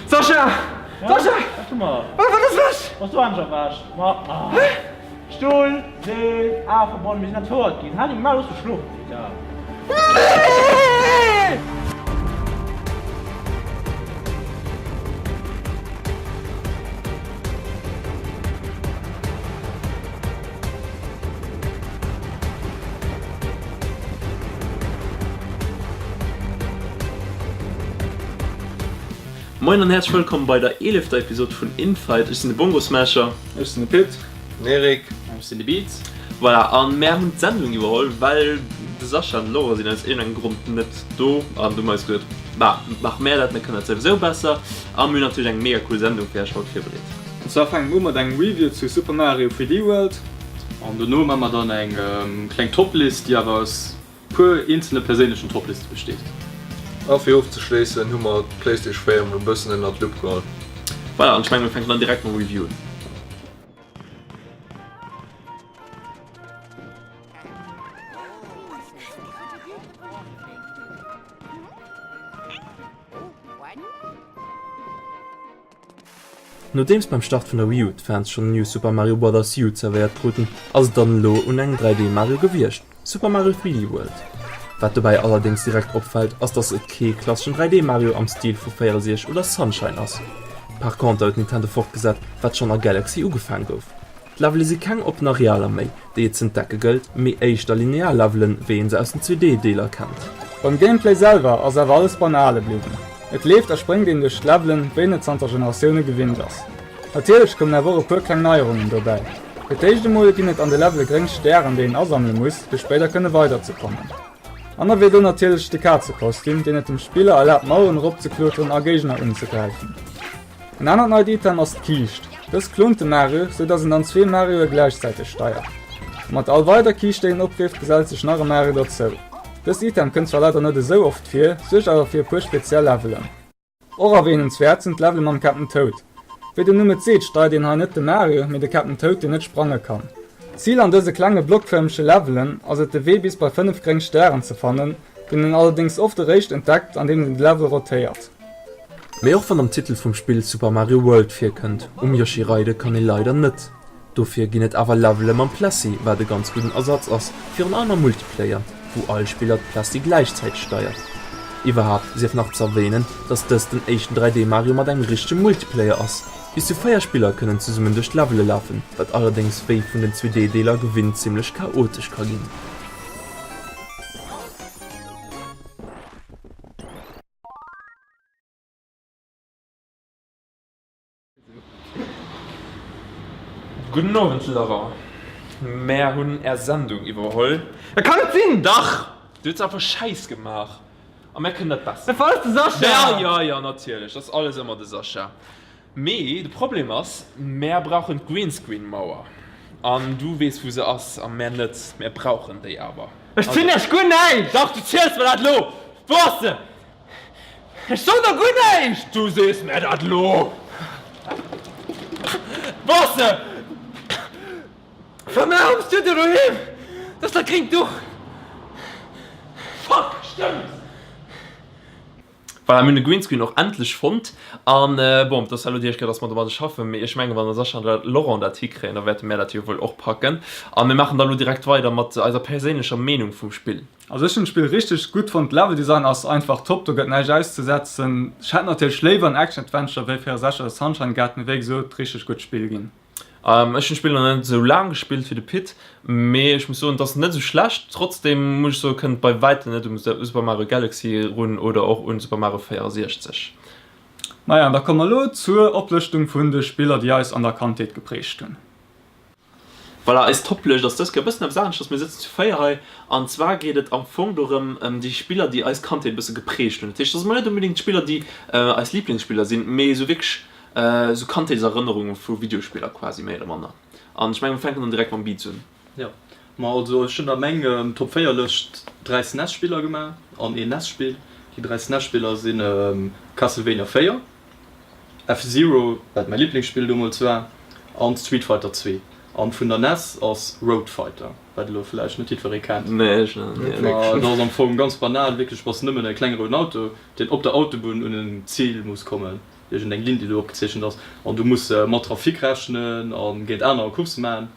Sascha! Sascha! Wat hu mer? Wat ass ewech? Bass du anescht erwächt? Ma Stull, Seel, Ae verbonnen, mir sinn entfouert ginn. Hal deng Maul, looss mech schlofen, Peter. Nee! Moien an häerzlech wëllkomm bei der eelefter Episode vun Infight. Ech sinn de Bongo Smasher. Ech sinn de Pit. Den Eric. An ech sinn de Beat. Voilà, an mär hunn d'Sendung iwwerholl, well de Sascha an de Laurent sinn aus iergendengem Grond net do. An du hu mer eis gesot, bah, maache mär dat, mir kënnen dat souwisou besser. A mir hunn natierlech eng mega cool Sendung fir iech haut virbereet. An zwar fänke mer u mat engem Review zu Super Mario 3D World. An dono man mer dann eng kleng Toplist, déi awer aus puer eenzele perséinlechen Topliste besteet. A fir ofzeschléissen hu mer d'Playstation 4 emol e bëssen ënnert d'Lupp geholl. Voilà, an ech mengen mir fänken dann direkt mam Review un. Nodeems beim Start vun der Wii U d'Fans schonn New Super Mario Bros. U zerwéiert kruten, ass et dann elo un engem 3D Mario gewiescht, Super Mario 3D World. Wat dobäi allerdéngs direkt opfält, ass dass et kee klasseschen 3D Mario am Stil vu 64 oder Sunshine ass. Par conter huet Nintendo fortgesat, wat schonn a Galaxy ugefaang gouf. D'Levele si keng oppen Arealer méi, déi et z'entdecke gëllt, mee éischter linear Levelen, wéi een se aus den 2D-Deeler kennt. Beim Gameplay selwer ass awer alles beim Ale bliwwen. Et leeft a spréngt een duerch d'Levelen, wéi een et zanter Generatioune gewinnt ass. Natierlech kommen awer och e puer kleng Neierungen dobäi. Fir d'éischt emol ginn et an de Levele gréng Stären, déi een asammele muss, fir spéider kënne weiderzekommen. An da wier do natierlech de Kazekostüm, deen et dem Spiller erlaabt Maueren eropzekloteren a Géigner unzegräifen. En anert neit Item ass d'Kiischt. Dës klont de Mario, sou dass een dann zwee Marioe gläichzäiteg steiert. A mat all weider Kiischt déi een oprifft, gesellt sech nach e Mario derzou. Dëst Item kënnt zwar leider net esou oft vir, suergt awer fir e puer speziell Levelen. Och erwähnenswäert sinn d'Levele mam Captain Toad. Wéi den Numm et seet, steiert een hei net de Mario, mee de Captain Toad deen net sprange kann. D'Zil an dëse klenge blockfërmege Levelen ass et de Wee bis bei 5 gréng Stären ze fannen, deen een allerdéngs oft eréischt entdeckt andeems een de Level rotéiert. Mee och wann am Titel vum Spill Super Mario World virkënnt, um Yoshi reide kann ee leider net. Dofir ginn et awer Levele mam Plessi, wat e ganz gudden Ersatz ass, virun allem am Multiplayer, wou all Spiller d'Plessi gläichzäiteg steiert. Iwwerhaapt sief nach ze erwähnen, dass dëst den éischten 3D Mario mat engem richtege Multiplayer ass. Bis zu 4 Spiller kënnen zesummen duerch d'Levele lafen, wat allerdéngs wéi vun den 2D Deeler gewinnt zimmlech chaotesch ka ginn. Gudden Owend Laurent, mär hunn är Sendung iwwerholl. Dat kann net sinn! Dach! Du hues einfach Schäiss gemaach a mär kënnen dat besser. Dat war alles de Sascha! Ja, ja, ja, natierlech, dat ass alles ëmmer de Sascha. Mee de Problem ass, mär brauchen d'Greenscreen-Mauer an du weess wou se ass a mär net. Mär brauchen déi awer. Ech zielen iech guer näischt! Dach, du ziels mer dat elo! Wou ass se? Ech soen der guer näischt! Du sees mär dat elo! Wou ass se? Bei mär am Studio doheem! Dat ass dat gréngt Duch! Fuck, stëmmt! Voilà, mir hunn de Greenscreen och endlech fonnt. An bon, et ass elo déi éischt Kéier, dass mer domadde schaffen, mee ech mengen, wann de Sascha an de Laurent dat hikréien, da wäerte mär dat jo wuel och packen. A mir maachen da elo direkt weider mat eiser perséinlecher Meenung vum Spill. Also ech hunn d'Spill richteg gutt fonnt, Leveldesign ass einfach top, do gëtt näischt auszesetzen. Ech hätt natierlech léiwer en Action Adventure wéi 64 oder Sunshine gehat, mee wéi gesot, richteg gutt Spill ginn. Ech hunn d'Spill nach net esou laang gespillt wéi de Pit, mee ech muss soen, et ass net esou schlecht. Trotzdem muss ech soen, kënnt et bei wäitem net um Super Mario Galaxy erun oder och un Super Mario 64. Maja, an da komme mer elo zur Oplëschtung vun de Spiller déi eis an der Kandheet geprägt hunn. Voilà, eis Toplëscht ass dës Kéier e bëssen eppes aneschters. Mir sëtzen zu 4 hei an zwar geet et am Fong dorëm, ëm déi Spiller, déi eis Kandheet e bësse geprägt hunn. Dat heescht, et ass emol net onbedéngt d'Spiller, déi eis Liblingsspiller sinn, mee esou wierklech esou Kandheetserënnerunge vu Videospiller quasi, méi oder manner. An ech mengen, mir fänken dann direkt mam Beats un. Jo, ma also ech hunn a mengem Top 4 Lëscht 3 SNES-Spiller gemaach an een NES-Spill. Déi 3 SNES-Spiller sinn Castlevania 4, F-Zero, wat mäi Liblingsspill domols war, an Street Fighter 2. An vun der nes ass Road Fighter, wat elo vläicht net jiddweree kennt. Nee, ech net, nee, Ma dat ass am Fong ganz banal, wierklech, bass nëmmen e klenge rouden Auto, deen op der Autobunn un en Zil muss kommen. Iergendeng Linn, déi do opgezeechent ass. An du muss mat Trafic rechnen a géint anerer Coursse maachen.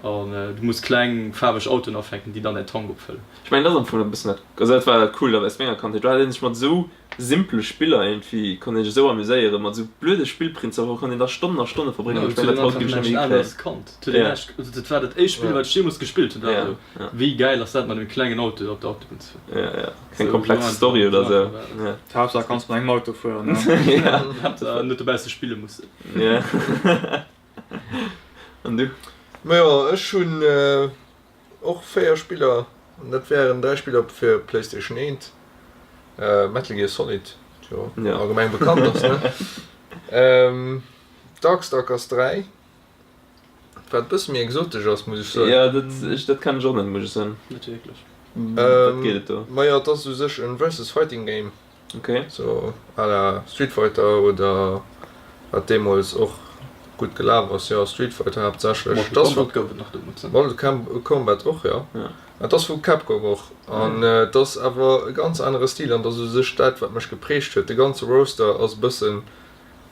An du muss kleng faarweg Autoen afänken, déi dann däin Tank opfëllen. Ech mengen, dat ass am Fong e bëssen dat, also dat war dat Coolt aus menger Kandheet, do hat ee sech mat esou simpele Spiller iergendwéi, konnt ee sech esou amuséieren, mat esou blöde Spillprinzipper konnt een da Stonnen a Stonne verbréngen. Ech mengen, dat haut géif ech net méi hikréien. Dat war dat éischt Spill, wat ech jeemools gespillt hunn. Dat war esou, wéi gäil ass dat, mat engem klengen Auto op der Autobunn ze fueren. Jo, jo, keng komplex Story oder esou. Haaptsaach kanns mat engem Auto fueren, ne? Haaptsaach net dobausse spille mussen. An du? Majo, ech hunn och 4 Spiller, an dat wären 3 Spiller fir Playstation 1, Metal Gear Solid, wat jo allgemeng bekannt ass, ne? Darkstalkers 3, wat e bësse méi exotesch ass, muss ech soen. Jo, dat, dat kennen ech och net, muss ech soen. Net wierklech. Wat geet et do? Majo, et ass u sech e Versus Fighting Game. Ok. Sou à la Street Fighter oder wat deemols och gutt gelaf ass, jo Street Fighter haaptsächlech. Mortal Kombat gouf et nach deemols, ne? Mortal Kombat och, jo. Et ass vu Capcom och an et ass awer e ganz anere Stil an et ass u sech dat wat mech geprägt huet. De ganze Roster ass e bëssen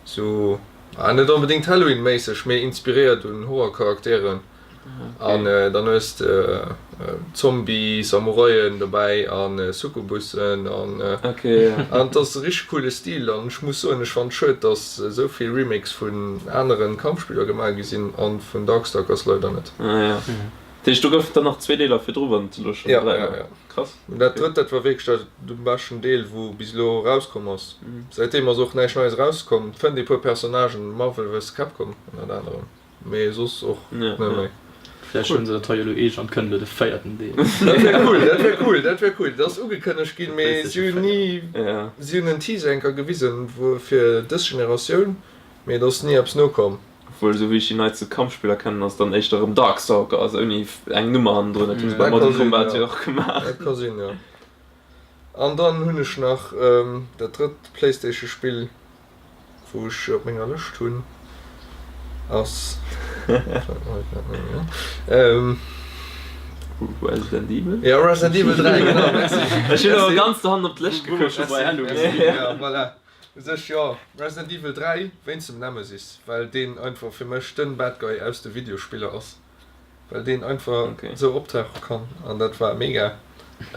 sou, net onbedéngt Halloween-méisseg, mee inspiréiert un Horror-Charakteren. An dann hues de Zombie Samuraien dobäi a Succubussen an an et ass e richteg coole Stil an ech muss soen ech fannen et schued dass esou vill Remakes vun aneren Kampfspiller gemaach gi sinn an vun Darkstalkers leider net. Ah ja. Dat heescht do goufen et dann nach zwee Deeler virdru wann et elo schonn 3 waren? Krass. Dat drëtt dat war wierklech dat de beschten Deel wou bis elo erauskomm ass. Säitdeem ass och näischt Neies erauskomm. Fënnt ee puer Personnagen, Marvel vs Capcom ënnert anerem. Mee soss och net méi. Vläicht huelen se dat hei elo eescht an kënnt elo de véierten Deel. Dat wär cool, dat wär cool, dat wär cool. Dat ass ugekënnegt ginn, mee si hunn ni, si hunn en Teaser eng Kéier gewisen fir dës Generatioun, mee et ass ni eppes nokomm. Obwuel, esou wéi ech déi neitste Kampfspiller kennen, ass et dann éischter erëm Darkstalkers ouni eng Nummer hannendrun. Dat hu se bei Mortal Kombat jo och gemaach. Dat ka sinn, jo. An dann hunn ech nach dat drëtt Playstation-Spill. Wou ech op menger Lëscht hunn ass Resident Evil? Jo, Resident Evil 3, genau, merci. Ech hunn awer ganz dohannen op d'Lëscht gekuckt. Ja, voilà. U sech jo, Resident Evil 3 wéinst dem Nemesis, well deen einfach fir mech den Bad Guy aus de Videospiller ass. Well deen einfach sou optauche kann an dat war mega.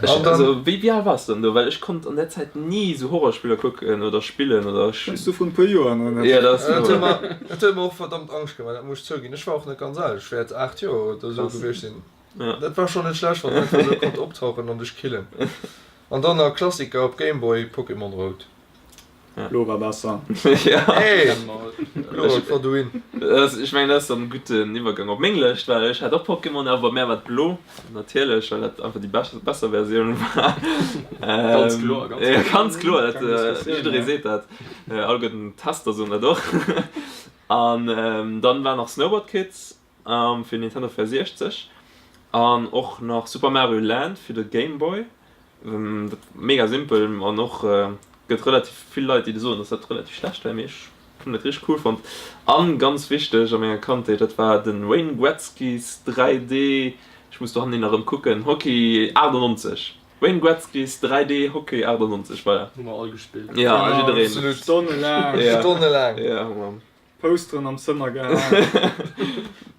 Ech, also wéi wéi al wars de dann do? Well ech konnt an där Zäit ni sou Horrorspiller kucken oder spillen oder ech. Schwätz du vun e puer Joer, oder net? Jo, dat ass Dat huet mer, dat huet mer och verdammt Angscht gemaach, dat muss ech zouginn. Ech war och net ganz al, ech wäert 8 Joer oder sou gewiescht sinn. Dat war schonn net schlecht, wann en einfach sou konnt optauchen an dech killen. An dann nach Klassiker op Gameboy, Pokémon Rout. Blo war besser. Hey! Blo war d'Verduin. Ech mengen dat ass dann e gudden Iwwergang op meng Lëscht, well ech hat och Pokémon, awer bei mär war et blo natierlech, well dat einfach déi besser Versioun war. Ganz kloer, ganz kloer. Ganz kloer, dat jidderee seet dat, alleguerten d'Tester soen dat och. An dann war nach Snowboard Kids fir Nintendo 64 an och nach Super Mario Land fir de Game Boy. Dat mega simpel an och gëtt relativ vill Leit déi soen dass dat relativ schlecht wär, mee ech hunn dat richteg cool fonnt. An ganz wichteg a menger Kandheet dat war den Wayne Gretzky's 3D, ech muss dohannen erëm kucken, Hockey 98, Wayne Gretzky's 3D Hockey 98, voilà. Hu mer all gespillt. Jo, jiddereen. Stonnelaang. Stonnelaang. Jo, hu mer. Posteren am Zëmmer gehaang.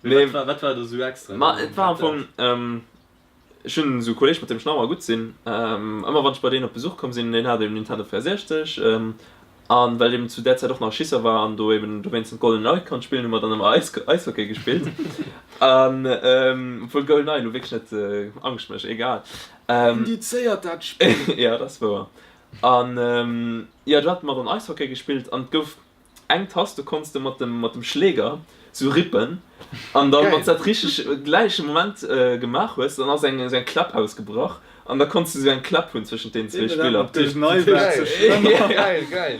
Mee wat war do sou extra? Ma et war am Fong. Ech hunn esou e Kolleg, mat deem ech nach ëmmer gutt sinn. Ëmmer wann ech bei deen op Besuch komm sinn, deen hat eben Nintendo 64. An well eben zu där Zäit och nach e Schisser war an do eben dowéinst GoldenEye konnt spillen, hu mer dann ëmmer Eishockey gespillt. An obwuel GoldenEye elo wierklech net Angscht mécht, egal. Indizéiert dat Spill! Jo, dat ass wouer. An jo, do hate mer dann Eishockey gespillt an et gouf Eng Tass, do konns de mat dem mat dem Schläger sou rippen an dann wanns dat richteg gläiche Moment gemaach hues, dann ass eng sou eng Klapp ausgebrach an da konns de sou eng Klapp hunn zwëschent den zwee Spiller. Geil, geil.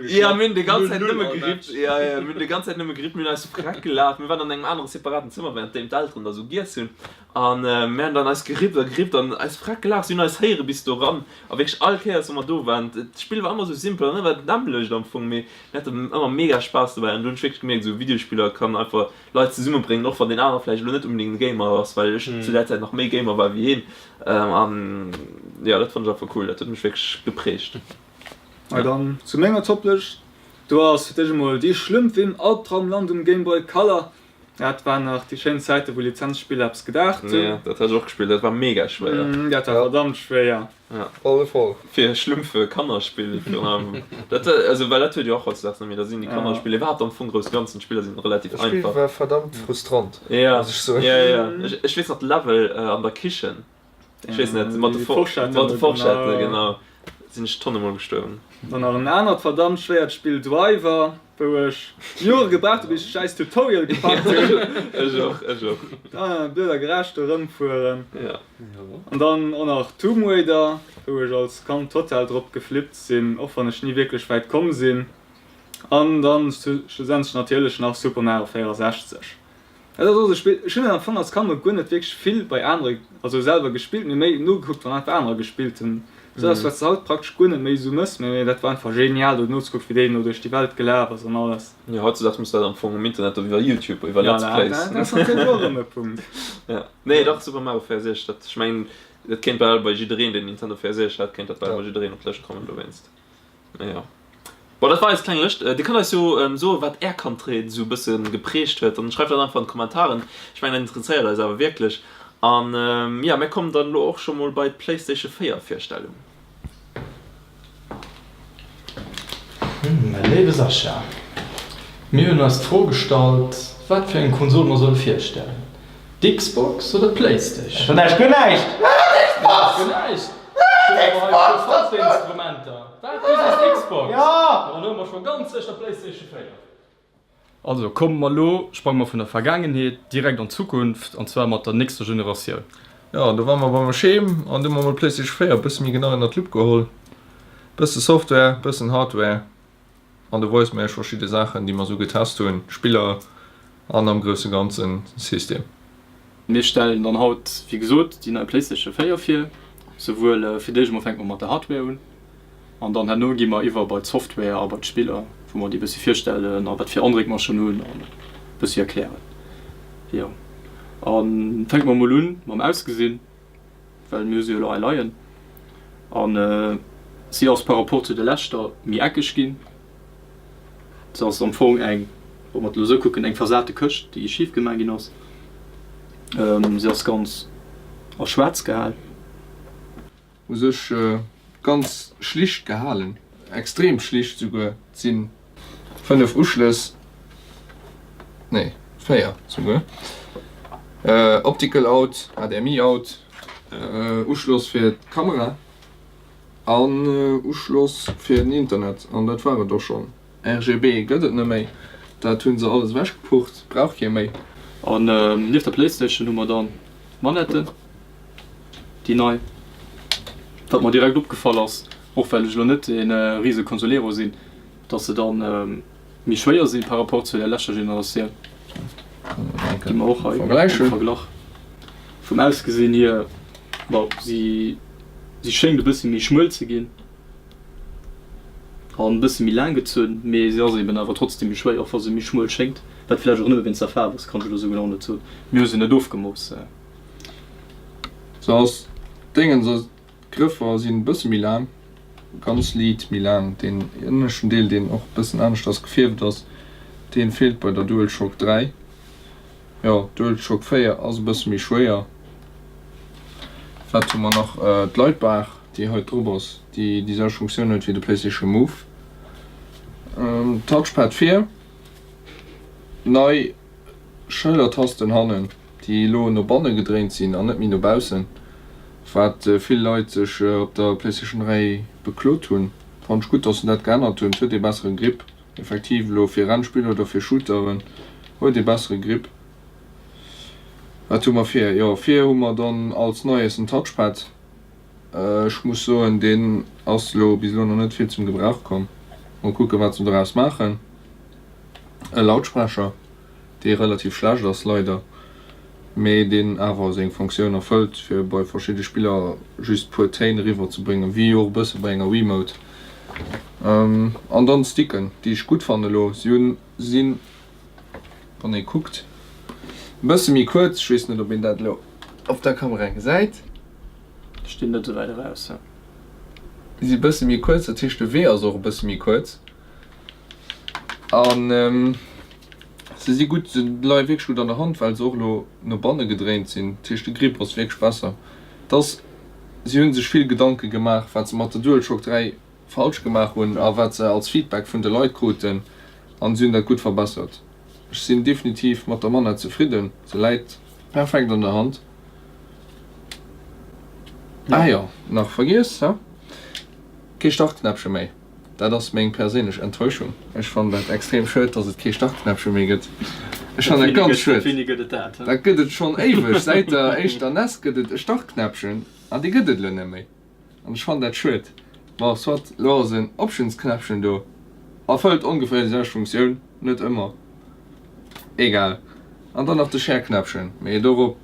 Jo, mir hunn déi ganz Zäit nëmme gerippt, jo jo, mir hunn déi ganz Zäit nëmme gerippt, mir hunn eis freck gelaacht, mir waren an engem anere separaten Zëmmer während deem d'Elteren da sou giess hunn an mir hunn dann eis gerippt a gerippt an eis freck gelaacht, si hunn eis héiere bis doran. A wierklech all Kéiers wou mer do waren, d'Spill war ëmmer sou simpel an ëmmer dat nämmlecht am Fong, mee mir haten ëmmer mega Spaass dobäi an do hunn ech wierklech gemierkt, esou Videospiller kann einfach Leit zesummebréngen, och wann deen anere vläicht elo net unbedingt e Gamer ass, well ech zu där Zäit nach méi Gamer war wéi hien an jo, dat fonnt ech einfach cool, dat huet mech wierklech geprägt. Hei dann zu menger Toplëscht. Do ass fir d'éischt emol Die Schlümpfe im Albtraumland um Game Boy Color. Dat waren nach déi schéin Zäiten, wou Lizenzspiller eppes gedaacht hunn. Jo, dat hat ech och gespillt, dat war mega schwéier. Dat war verdammt schwéier. Op alle Fall. Fir Schlümpfe Kannerspill virun allem. Dat also well dat huet jo och hautdesdaags net méi, da sinn déi Kannerspiller iwwerhaapt am Fong grouss Ganzen, d'Spiller sinn relativ Dat Spill einfach. war verdammt frustrant, Ja, muss ech soen. ja, ja. Ech, ech weess nach de Level an der Kichen, ech weess net, mat de Forschetten, mat de Forschette, genau, sinn ech tonne mol gestuerwen. Dann nach en anert verdammt schwéiert Spill, Driver, wou ech Jore gebraucht hu bis ech d'schäiss Tutorial gepackt hunn. Ech och, ech och. Dann blöd a gerecht do rëmfueren. Ja. An dann och nach Tomb Raider, wou ech als Kand total drop geflippt sinn, och wann ech ni wierklech wäit komm sinn. An dann schlussendlech natierlech nach Super Mario 64. Dat ass och esou e Spill, ech hunn et am Fong als Kand och guer net wierklech vill bei anere, also selwer gespillt, mee méi nogekuckt wann einfach anerer gespillt hunn. Esou eppes wat s de haut praktesch guer net méi esou mëss, mee dat war einfach genial do nozekucken wéi deen do duerch déi Welt gelaf ass an alles. Jo, hautzedags muss dat am Fong um Internet op iwwer Youtube, iwwer Let's Plays. Ja, dat ass natierlech och erëm e Punkt. Ja, nee dach, Super Mario 64, dat, ech mengen dat kéint bal bei jiddereen deen Nintendo 64 hat, kéint dat bal bei jiddereen op d'Lëscht kommen dowéinst. Mee jo. Bon, dat war eis kleng Lëscht. Dir kënnt eis jo soen, wat är Kandheet esou e bësse geprägt huet. Dann schreift dat einfach an d'Kommentaren. Ech mengen, dat interesséiert eis awer wierklech. An jo, mir kommen dann elo och scho mol bei d'Playstation 4 Virstellung. Mäi léiwe Sascha, mir hunn eis d'Fro gestallt, wat fir eng Konsol mer solle virstellen. D'Xbox oder d'Playstation? Ech hunn näischt, guer näischt! D'Xbox! Guer näischt? D'Xbox! Instrumenter! Wat? Du sees Xbox? Jo! Ma dann huele mer scho ganz sécher d'Playstation 4. Also komme mer elo, sprange mer vun der Vergaangenheet direkt an d'Zukunft, an zwar mat der nächster Generatioun. Jo, do ware mer beim Schem an du hu mer mol d'Playstation 4 e bësse méi genau ënnert d'Lupp geholl. Bësse Software, bëssen Hardware. An do weise mer iech verschidde Saachen, déi mer esou getest hunn, Spiller an am grousse Ganzen System. Mir stellen dann haut, wéi gesot, déi nei PlayStation 4 vir. Souwuel fir d'éischt emol fänke mer mat der Hardware un an dann herno gi mer iwwer bei d'Software a bei d'Spiller, wou mer déi e bëssi virstellen a wat fir Andréck mer schonn hunn an e bëssi erklären. Jo, a fänke mer emol un mam Ausgesinn. Well mir hu se jo elo hei leien. An si ass par rapport zu der leschter méi eckeg ginn. Se ass am Fong eng, wa mer et elo esou kucken, eng versate Këscht, déi schif gemaach ginn ass. Se ass ganz a schwaarz gehal. U sech ganz schlicht gehalen, extrem schlicht souguer. Et si 5 Uschlëss, nee 4 souguer, Optical Out, HDMI Out, Uschloss fir d'Kamera an Uschloss fir den Internet an dat war et och schonn. RGB gëtt et net méi, dat hu se alles ewechgepucht, brauch kee méi. An nieft der Playstation hu mer dann d'Manetten, déi nei. Wat mer direkt opgefall ass, och well ech elo net dee rise Consolero sinn, dass se dann méi schwéier sinn par rapport zu der leschter Generatioun. Gi mer och hei am Verglach. Vum Ausgesinn hier, bon, si schéngt e bëssi méi schmuel ze ginn. An e bësse méi laang gezunn, mee se ass eben awer trotzdem méi schwéier, och wa se méi schmuel schéngt, wat villäicht och nëmme wéinst der Faarf ass, kann ech elo esou genau net soen, mir hu se net ofgemooss. Se ass Déngens ass d'Grëffer sinn e bësse méi laang, ganz liit méi laang, deen ënneschten Deel deen och e bëssen aneschters gefierft ass, deen feelt bei der DualShock 3. Jo, DualShock 4 ass e bësse méi schwéier. Wat hu mer nach? D'Lightbar. déi hei drop ass, déi déi selwecht Funktioun huet wéi de PlayStation Move. Touchpad vir, nei Schëllertasten hannen, déi elo no banne gedréint sinn an net méi no baussen, wat vill Leit sech op der PlayStation 3 beklot hunn. Fannen ech gutt, dass se dat geännert hunn. Et huet ee bessere Grip, effektiv elo fir Rennspiller oder fir Shooteren huet ee bessere Grip. Wat hu mer vir? Jo, vir hu mer dann als Neies en Touchpad. Ech muss soen, deen ass elo bis elo nach net vill zum Gebrauch komm. Mol kucken, wat se doraus maachen. E Lautsprecher, dee relativ schlecht ass, leider, mee deen awer seng Fonctioun erfëllt, fir bei verschidde Spiller just puer Téin eriwwer ze bréngen, wéi och e bësse bei enger Wiimote. An dann d'Sticken, déi ech gutt fannen elo. Si hunn, sinn, wann ee kuckt, e bësse méi kuerz. Ech weess net, ob een dat elo op der Kamera gesäit. Stinn net esou wäit eraus, jo. Si e bësse méi kuerz, dat heescht de Wee ass och e bësse méi kuerz. An se si gutt, se leie wierklech gutt an der Hand, well se och elo no banne gedréint sinn. Dat heescht, de Grip ass wierklech besser. Et ass, si hu sech vill Gedanke gemaach, wat se mat der DualShock 3 falsch gemaach hunn a wat se als Feedback vun de Leit kruten, an si hunn dat gutt verbessert. Ech sinn definitiv mat der Manette zefridden, se läit perfekt an der Hand. Ah jo, nach vergiess, ha? Kee Startknäppche méi. Dat ass meng perséinlech Enttäuschung. Ech fannen dat extrem schued, dass et kee Startknäppche méi gëtt. Ech fannen dat ganz schued. Wéini gëtt et dat? Dat gëtt et schonn éiweg. Säit der éischter nes gëtt et e Startknäppchen an dee gëtt et elo net méi. An ech fannen dat schued. Bon, soit, elo ass en Optionsknäppchen do. Erfëllt ongeféier déi selwecht Funktioun, net ëmmer. Egal. An dann nach de Share-Knäppchen, mee dorop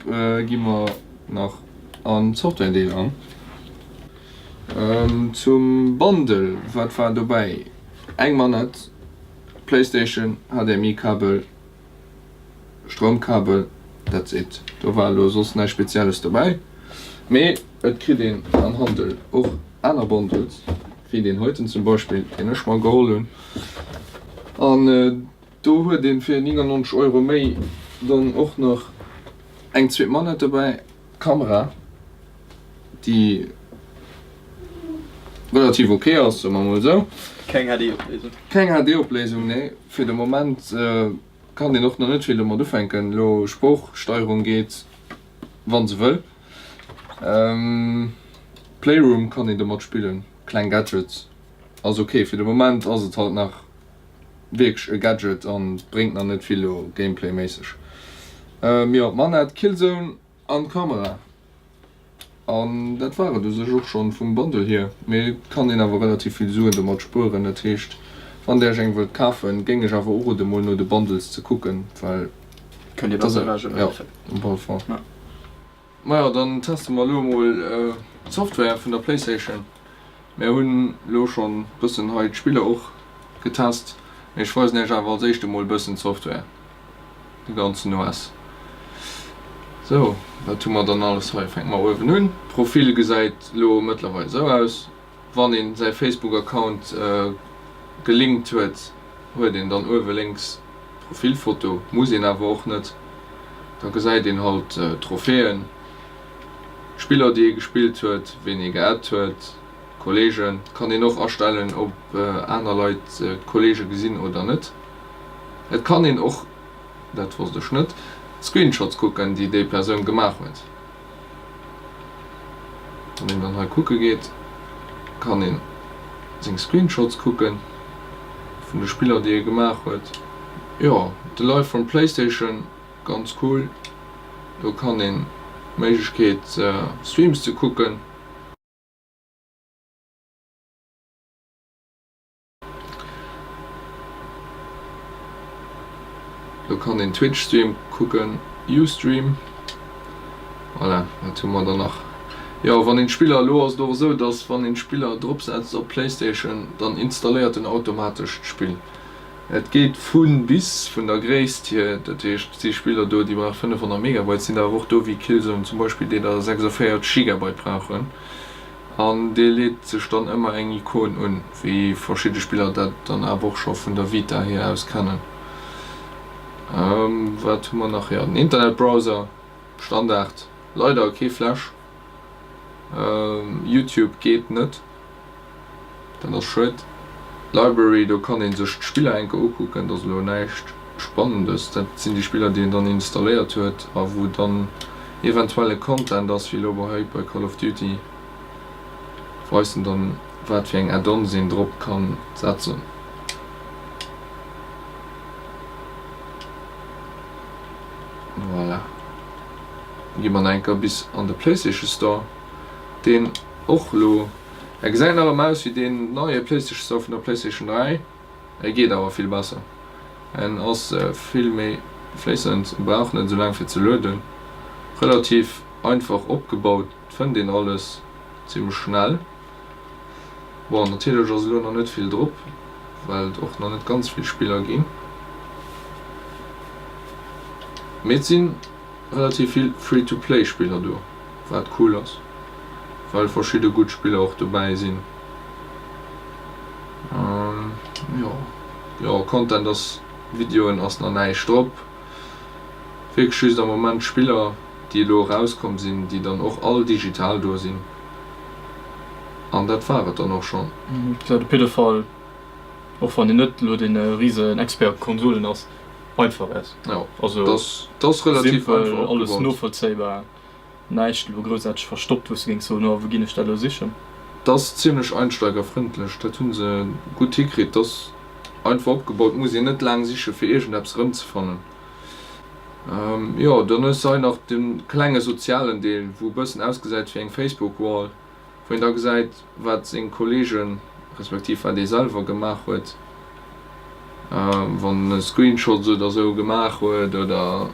gi mer nach am Software-Deel an. Zum Bundle, wat war dobäi? Eng Manett, Playstation, HDMI-Kabel, Stroumkabel, that's it. Do war elo soss näischt Spezielles dobäi. Mee et kritt een am Handel och aner Bundles, wéi deen heiten zum Beispill, deen ech mer geholl hunn. An do huet een fir 99 Euro méi dann och nach eng zweet Manett dobäi, d'Kamera, déi relativ ok ass, soe mer mol esou. Keng HD-Opléisung. Keng HD-Opléisung, nee. Fir de Moment kann een och nach net vill domat ufänken. Elo Sproochsteierung geet, wa se wëll. Playroom kann een domat spillen, kleng Gadgets ass ok. Fir de Moment ass et halt nach wierklech e Gadget an bréngt nach net vill elo Gameplay-méisseg. Jo, d'Manette, Killzone an d'Kamera. An dat war et u sech och schonn vum Bundle hier. Mee et kann een awer relativ vill Suen domat spueren. Dat heescht, wann där iech eng wëllt kafen, géing ech awer uroden mol no de Bundles ze kucken, well Kënnt Dir besser ewech am jo, Endeffekt. op alle Fall. Majo, dann teste mer elo emol d'Software vun der Playstation. Mär hunn elo schonn bëssen hei d'Spiller och getest, mee ech weisen iech awer als éischt emol bëssen d'Software. De ganzen OS. Sou, wat hu mer dann alles hei? Fänke mer uewen un. Profil gesäit elo mëttlerweil esou aus. Wann een säi Facebook Account gelinkt huet, huet een dann uewe lénks d'Profilfoto. Muss een awer och net. Da gesäit een halt d'Trophäen, d'Spiller déi ee gespillt huet, ween ee geaddt huet, Kollegen. Kann een och astellen ob aner Leit d'Kollege gesinn oder net. Et kann een och, dat wosst ech net, Screenshots kucken, déi déi Persoun gemaach huet. Wann een dann hei kucke geet, kann een seng Screenshots kucken vun de Spiller, déi e gemaach huet. Jo, de Live from Playstation, ganz cool. Do kann een d'Méiglechkeet Streams ze kucken. Do kann een Twitch Stream kucken, Ustream. Voilà, wat hu mer dann nach? Jo, wann een d'Spiller, elo ass et och esou, dass wann een d'Spiller drop setzt op Playstation, dann installéiert en automatesch d'Spill. Et geet vu bis, vun der Gréisst hier, dat heescht et si Spiller do, déi brauche 500 Megabyte, sinn der awer och do wéi Killzone zum Beispill, déi der 46 Gigabyte brauchen. An dee leet sech dann ëmmer eng Ikon un, wéi verschidde Spiller dat dann awer och scho vun der Vita hier aus kennen. Wat hu mer nach? Jo, den Internetbrowser, Standard, leider kee Flash. Youtube geet net, dat ass schued. Library, do kann ee sech d'Spiller eng Kéier ukucken, dat ass elo näischt Spannendes. Dat sinn déi Spiller, déi een dann installéiert huet a wou dann eventuell e Content ass, wéi elo bei hei bei Call of Duty, weist en dann, wat fir eng Add-ons een drop kann setzen. Voilà. Gi mer nach eng Kéier bis an de PlayStation Store, deen och elo, e gesäit nach ëmmer aus wéi deen neie PlayStation Store vun der PlayStation 3, e geet awer vill besser. En ass vill méi fléissend, e brauch net esou laang fir ze lueden, relativ einfach opgebaut, fënnt een alles zimlech schnell. Bon, natierlech ass elo nach net vill drop, well et och nach net ganz vill Spiller ginn, mee et si relativ vill Free-to-Play Spiller do, wat cool ass, well verschidde gutt Spiller och dobäi sinn. Jo. Jo, Content ass, Videoen ass nach näischt drop. Wierklech just am Moment Spiller, déi elo erauskomm sinn, déi dann och all digital do sinn. An dat war et dann och schonn. Gesäit op jidde Fall, och wann een net elo dee risen Expert op Konsolen ass, einfach aus. Jo, Also dat ass relativ simpel, einfach alles opgebaut. novollzéibar. Näischt elo groussaarteg verstoppt, wou s de géings soen, oh, wou ginn ech dat elo sichen? 't ass zimlech einsteigerfrëndlech, dat hu se gutt hikritt. 't ass einfach opgebaut, muss een net laang siche fir iergendeppes erëmzefannen. Jo, dann hues de hei nach de klenge sozialen Deel, wou e bëssen ausgesäit wéi eng Facebook-Wall, wou een da gesäit, wat seng Kollegen, respektiv wat ee selwer gemaach huet, wann e Screenshots oder sou gemaach huet oder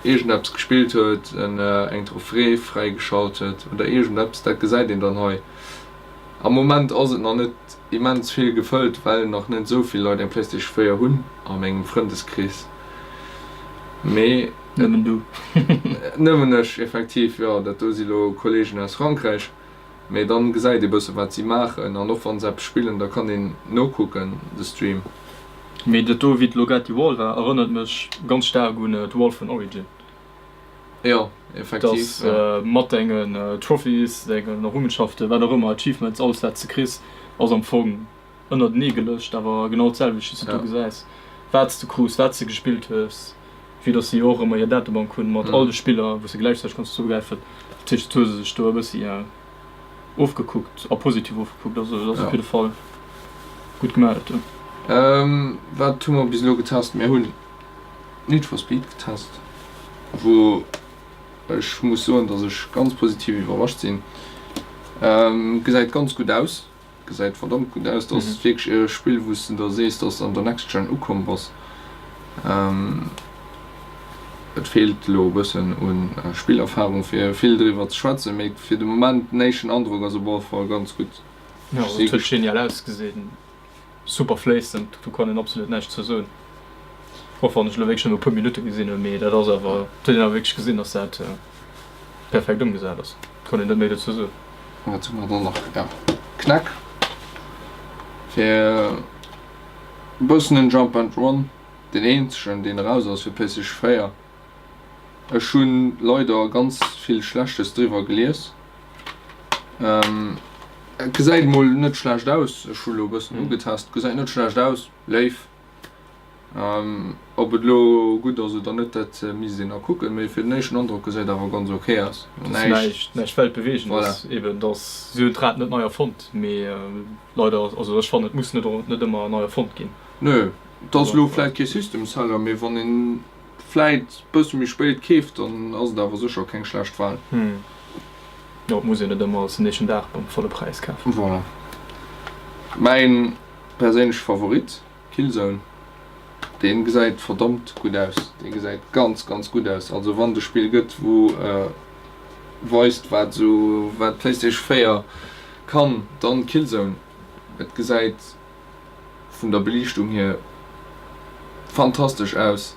iergendeppes gespillt huet, en eng Trophée fräigeschalt huet oder iergendeppes, dat gesäit een dann hei. Am Moment ass et nach net immens vill gefëllt, well nach net esou vill Leit eng Playstation 4 hunn a mengem Frëndeskrees, mee. Nëmmen du. Nëmmen ech, effektiv, jo. Dat do si lo Kollegen aus Frankräich. Mee dann gesäit ee bësse wat si maachen an och wann se eppes spillen, da kann een nokucken de Stream. Mee dat do wéi d'Logati Wall war erënnert mech ganz staark un d'Wall vun Origin. Jo, effektiv, Dass mat dengen Trophies, dengen Errungenschaften, wat och ëmmer, Achievements, alles wat s de kriss ass am Fong ënnertenee gelëscht, awer genau d'selwecht wéi s de do gesäis, wat s de krus, wat s de gespillt hues, vue dass si jo och ëmmer hir Datebank hunn mat all de Spiller, wou s de gläichzäiteg kanns zougräifen. Dat heescht, dat hu se sech do e bëssi ofgekuckt a positiv ofgekuckt. Also dat ass op jidde Fall gutt gemaach dat do. Wat hu mer bis elo getest? Mir hunn Need for Speed getest, wou ech muss soen, dass ech ganz positiv iwwerrascht sinn. Gesäit ganz gutt aus. Gesäit verdammt gutt aus. Dat ass wierklech e Spill wou s de der sees, dass de an der Next Gen ukomm bass. Et feelt elo e bëssen u Spillerfarung fir vill driwwer ze schwätzen, mee fir de Moment den éischten Androck ass op alle Fall ganz gutt. Jo, et huet genial ausgesinn. Super fléissend, do kann een absolut näischt zou soen. Och wann ech elo wierklech nëmme e puer Minutte gesinn hunn, mee dat ass awer, et huet een awer wierklech gesinn, dass dat perfekt ëmgesat ass. Kann een net méi dozou soen. Wat hu mer dann nach? Jo, Knack fir e bëssen en Jump and Run, deen eenzegen deen eraus ass fir PlayStation 4. Ech hunn leider ganz vill Schlechtes driwwer gelies. Et gesäit mol net schlecht aus, ech hu lo e bëssen ugetest, gesäit net schlecht aus, léif. Ob et elo gutt ass oder net, dat misst een nach kucken, mee fir den éischten Androck gesäit awer ganz ok aus. Näischt näischt Weltbewegendes, eben et ass, si hunn d'Rad net nei erfonnt, mee leider, also ech fannen et muss net net ëmmer nei erfonnt ginn. Nö, et ass elo vläit kee System Seller, mee wann een vläit bësse méi spéit keeft, dann ass et awer sécher keng schlecht Wahl. Jo, et muss een net ëmmer alles den éischten Dag beim volle Präis kafen. Voilà. Mäin perséinleche Favorit, Killzone. Deen gesäit verdammt gutt aus. Dee gesäit ganz ganz gutt aus. Also wann et e Spill gëtt wou weist wat esou wat d'Playstation 4 kann, dann Killzone. Et gesäit vun der Beliichtung hier fantastesch aus.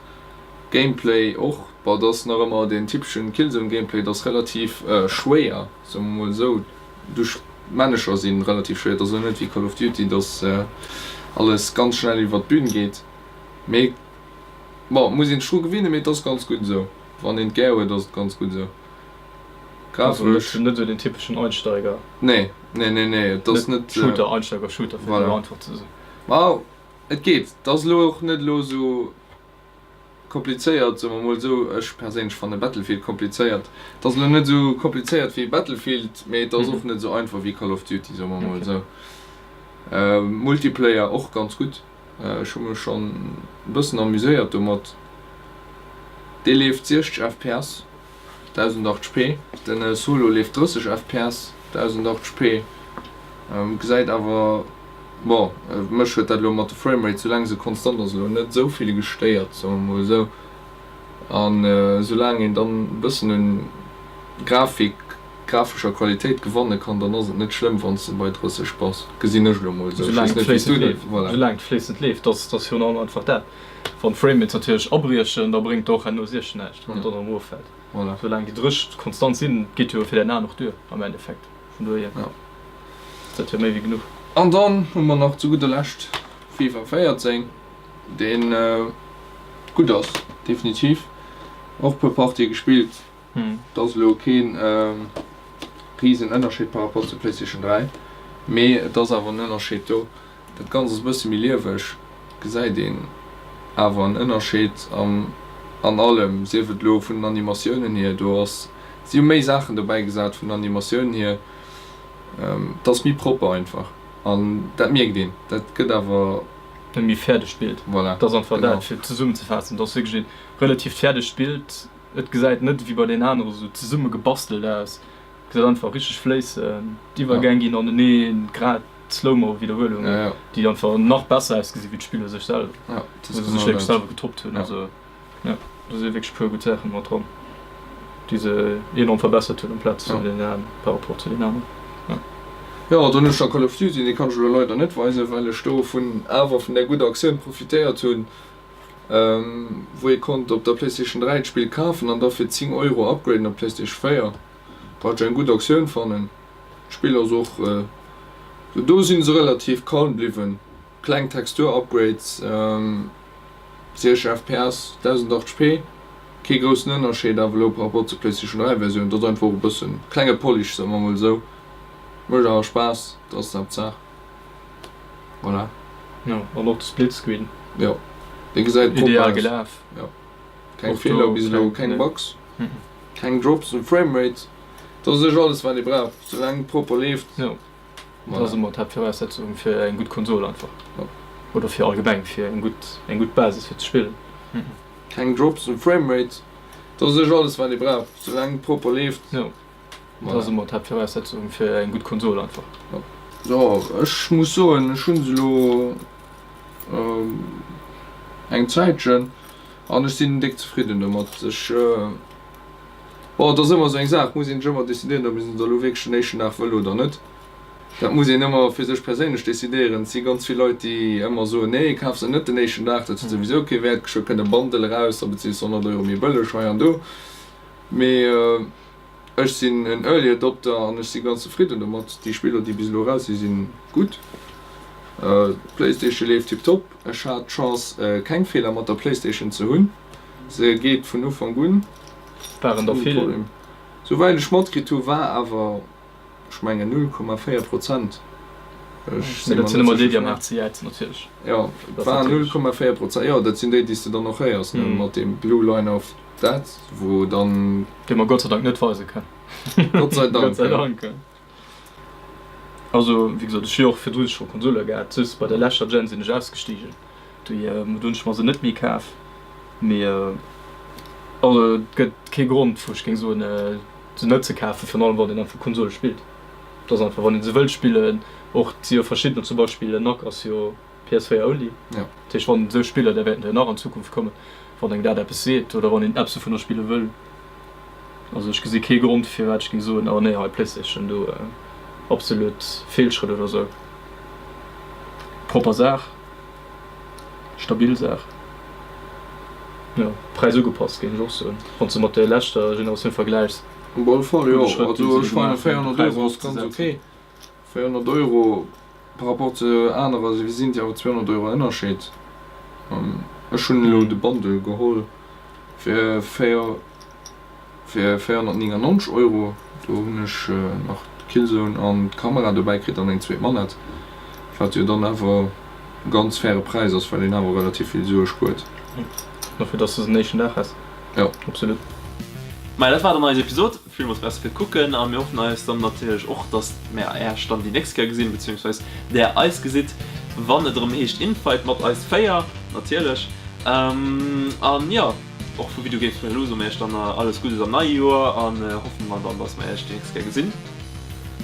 Gameplay och, bon et ass nach ëmmer deen typeschen Killzone Gameplay, et ass relativ schwéier, soe mer mol esou, duerch d'Männecher si relativ schwéier, et ass elo net wéi Call of Duty, dass alles ganz schnell iwwert d'Bühn geet, mee bon muss een sech dru gewinnen, mee et ass ganz gutt esou, wann een et gär huet ass et ganz gutt esou. Grafesch. Net esou den typeschen Einsteiger. Nee, nee, nee, nee, et ass net. Shooter, Einsteiger Shooter, fir et mol einfach ze soen. Ma et geet, et ass elo och net elo esou komplizéiert, soe mer mol esou. Ech perséinlech fanne Battlefield komplizéiert. Et ass elo net esou komplizéiert wéi Battlefield, mee et ass och net esou einfach wéi Call of Duty, soe mer mol esou. Multiplayer och ganz gutt. Ech hu mech schonn e bëssen amuséiert domat. Dee leeft 60 fps. 1080p, den Solo leeft 30 fps, 1080p, gesäit awer, bon mech huet dat elo mat de Framerate soulaang se konstant ass elo net esou vill gestéiert, soe mer mol esou, an soulaang een dann e bëssen un Grafik, grafescher Qualitéit gewanne kann, dann ass et net schlëmm wann s de bei 30 bass, gesinn ech elo mol esou, ech weess net wéi s du dat, voilà. Soulaang et fléissend leeft, dat ass virun allem einfach dat. Wann d'Framerates natierlech abriechen, da bréngt och herno 16 näischt, wann et dann erëm eroffält. Voilà. Soulaang déi 30 konstant sinn, geet jo fir däin Aen och duer am Endeffekt. Vun dohier Ja. ass dat jo méi wéi genuch. An dann hu mer nach zu gudder Lescht FIFA 14, deen gutt ass, definitiv. Och puer Partië gespillt. Et ass elo keen risen Ënnerscheed par rapport zur Playstation 3, mee et ass awer en Ënnerscheed do. Dat Ganzt ass e bësse méi lieweg, gesäit een awer en Ënnerscheed an an allem, sief et elo vun den Animatiounen hier, do ass, si hu méi Saachen dobäi gesat vun den Animatiounen hier, et ass méi propper einfach an dat mierkt een, dat gëtt awer. E méi fäerdegt Bild. Voilà, Et ass einfach dat, fir et zesummenzefaassen, et ass wierklech e relativt fäerdegt Bild. Et gesäit net ewéi bei den anere sou zesumme gebastelt aus, et gesäit einfach richteg fléissend, d'Iwwergäng ginn aneneen, grad d'Slow-Mo Widderhuelungen, déi einfach nach besser ausgesi wéi d'Spill u sech selwer, wou se sech wierklech selwer getoppt hunn. Also jo, do si wierklech e puer gutt Saache mat dran, déi se enorm verbessert hunn amplaz vun den aneren, par rapport zu den aneren. Jo, dann hunn ech nach Call of Duty, dee kann ech elo leider net weisen, well ech do vun awer vun där gudder Aktioun profitéiert hunn, wou ee konnt op der Playstation 3 d'Spill kafen an da fir 10 Euro upgraden op Playstation 4, wat ech eng gutt Aktioun fannen. D'Spill ass och, do si se relativ calm bliwwen, kleng Textur-Upgrades, 60 fps, 1080p, kee groussen Ënnerscheed awer elo par rapport zur Playstation 3 Versioun, dat ass einfach och e bëssen klenge Polish, soe mer mol esou, mécht awer Spaass, dat ass d'Haaptsaach. Voilà. Jo, an och de Splitscreen. Jo, dee gesäit propper Ideal aus. gelaf. Jo, keng Och Feeler do bis elo, keng, keng nee. Bugs, keng Drops um Framerate. Dat ass u sech alles wat ee brauch, soulaang et propper leeft. Jo, dat ass Voilà. ëmmer d'Haaptviraussetzung fir eng gutt Konsol einfach. Jo. Oder fir allgemeng fir eng gutt, eng gutt Basis fir ze spillen. Keng Drops um Framerate, dat ass u sech alles wat ee brauch, soulaang et propper leeft. Jo. Dat ass ëmmer d'Haaptviraussetzung fir eng gutt Konsol einfach. Jo, ech muss soen, ech hunn se elo eng Zäitchen an ech sinn déck zefridden domat. Ech, bon, et ass ëmmer esou eng Saach, muss een sech ëmmer decidéieren, ob een se da elo wierklech den éischten Dag wëll oder net. Dat muss een ëmmer fir sech perséinlech decidéieren. Et si ganz vill Leit, déi ëmmer soen, nee, kaf se net den éischten Dag, dat huet souwisou kee Wäert, geschwë kënnt e Bundle eraus, da bezils de 100 Euro méi bëlleg hei an do. Mee Ech sinn en Early Adopter an ech si ganz zefridden domat. Déi Spiller déi bis elo eraus si sinn gutt. D'Playstation leeft tiptop. Ech hat d'Chance keng Feeler mat der Playstation ze hunn. Se geet vun Ufank un Waren der ouni vill? Problem. Souwäit ech matkritt hu war awer ech mengen 0,4 Prozent. Ech Mee si dat mer sinn net ëmmer déi sécher déi am vun. haartste jäizen natierlech. Jo, et Dat ass war natierlech. 0,4 Prozent. Jo, dat sinn déi déi s de dann och héiers ne mat deem Blue Line of. Dat wou dann. Dee mer Gott sei Dank net weise kënnen. Gott sei Dank, Gott sei ja. Dank, ja. Also, wéi gesot, ech hu jo och virdru scho Konsole gehat, just bei der leschter Gen sinn ech ausgestigen. Déi do hunn ech mer se net méi kaf. Mee also et gëtt kee Grond, wou ech géing soen, se net ze kafen, virun allem wann een einfach Konsole spillt. Et ass einfach, wann ee se wëllt spillen, och et si jo verschiddener, zum Beispill den Knack ass jo PS4 only. Ja. Dat heescht, wann esou Spiller, där wäerten der nach an Zukunft kommen, wann engem dat eppes seet oder wann een eppes dovunner spille wëll. Also ech gesi kee Grond firwat ech géing soen, oh nee, hei PlayStation, do absolut Feelschrëtt oder esou. Propper Saach, stabil Saach. Jo, Präis ugepasst géing ech och soen, wann s de mat der leschter Generatioun vergläichs. Op alle Fall, jo. Gudde Schrëtt, dee Also se ech fannen gemaach hunn, de 400 Präis Euro ass ganz erofzesetzen. ok. 400 Euro par rapport zu anerer sinn et jo awer 200 Euro Ënnerscheed. Ech hunn elo de Bundle geholl fir fir 499 Euro. Do hunn ech nach d'Killzone an d'Kamera dobäi kritt an eng zweet Manett, wat jo dann awer e ganz faire Präis ass, well een awer relativ vill Sue spuert. Dofir dass de se den éischten Dag häss. Jo. Absolut. Maja, dat war dann eis Episod. Villmools Merci fir d'Kucken a mir hoffen eis dann natierlech och, dass mär Äech dann déi nächst Kéier gesinn, beziehungsweis där eis gesitt, wann et erëm heescht Infight mat eis 4 natierlech. An jo, och vu Video Games Benelux soe mir Iech dann alles Guddes am neie Joer an hoffe mer dann, dass mer Iech déi nächst Kéier gesinn.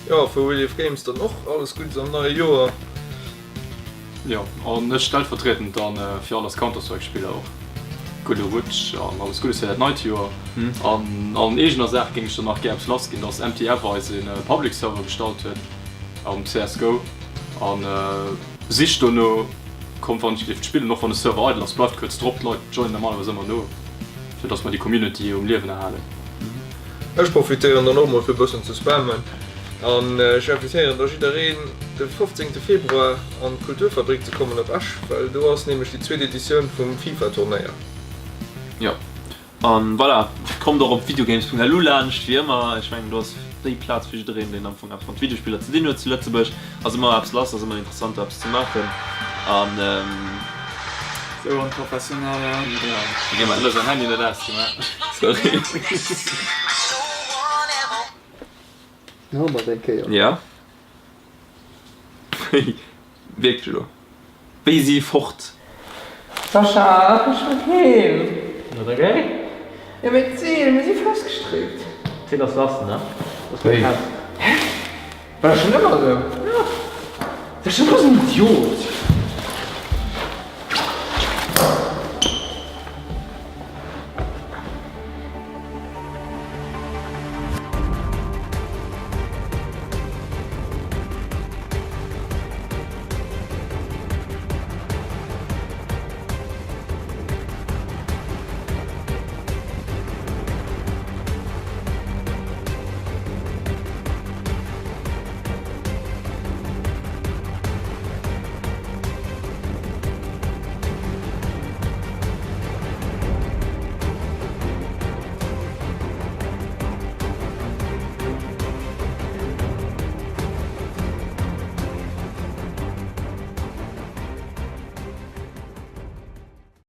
Jo, vu Relief Games dann och alles Guddes am neie Joer. Jo, an ech stellvertriedend dann fir all eis Counter-Strike Spiller och gudde Rutsch an alles Guddes fir dat neit Joer. An an eegener Saach géing ech dann nach gär eppes lass ginn, dass MTF eis e Public Server gestallt huet am CSGO an sicht dono, kommt wann ech dierft spillen, och wann de Server idle ass, bleift kuerz drop, d'Leit joinen normalerweis ëmmer no, fir dass mer déi Community um Liewen erhalen. Ech profitéieren dann och mol fir bëssen ze spammen an ech invitéieren da jiddereen. de 15 Februar an d'Kulturfabrik ze kommen op Esch, well do ass nämlech déi zweet Editioun vum FIFA-Turnéier. Jo, an voilà, kommt och op videogames.lu laanscht, wéi ëmmer. Ech mengen, do ass déi Plaz fir jiddereen, deen am Fong eppes mat Videospiller ze dinn huet zu Lëtzebuerg. Ass ëmmer eppes lass, ass ëmmer interessant do eppes ze maachen an. Sou onprofessionell, ja. Ok, mä elo säin Handy net ausgemaach, sorry. Jo, mat eng Kéier. Ja. Wéi, wierklech elo? Wéi si fort? Sascha, ech wëll heem. Net okay? Jo, mee d'Zeel, mir si festgestréckt. D'Zeel ass lass, ne? Wéi? Hä? War dat schonn ëmmer esou? Jo. Sascha, du bass en Idiot.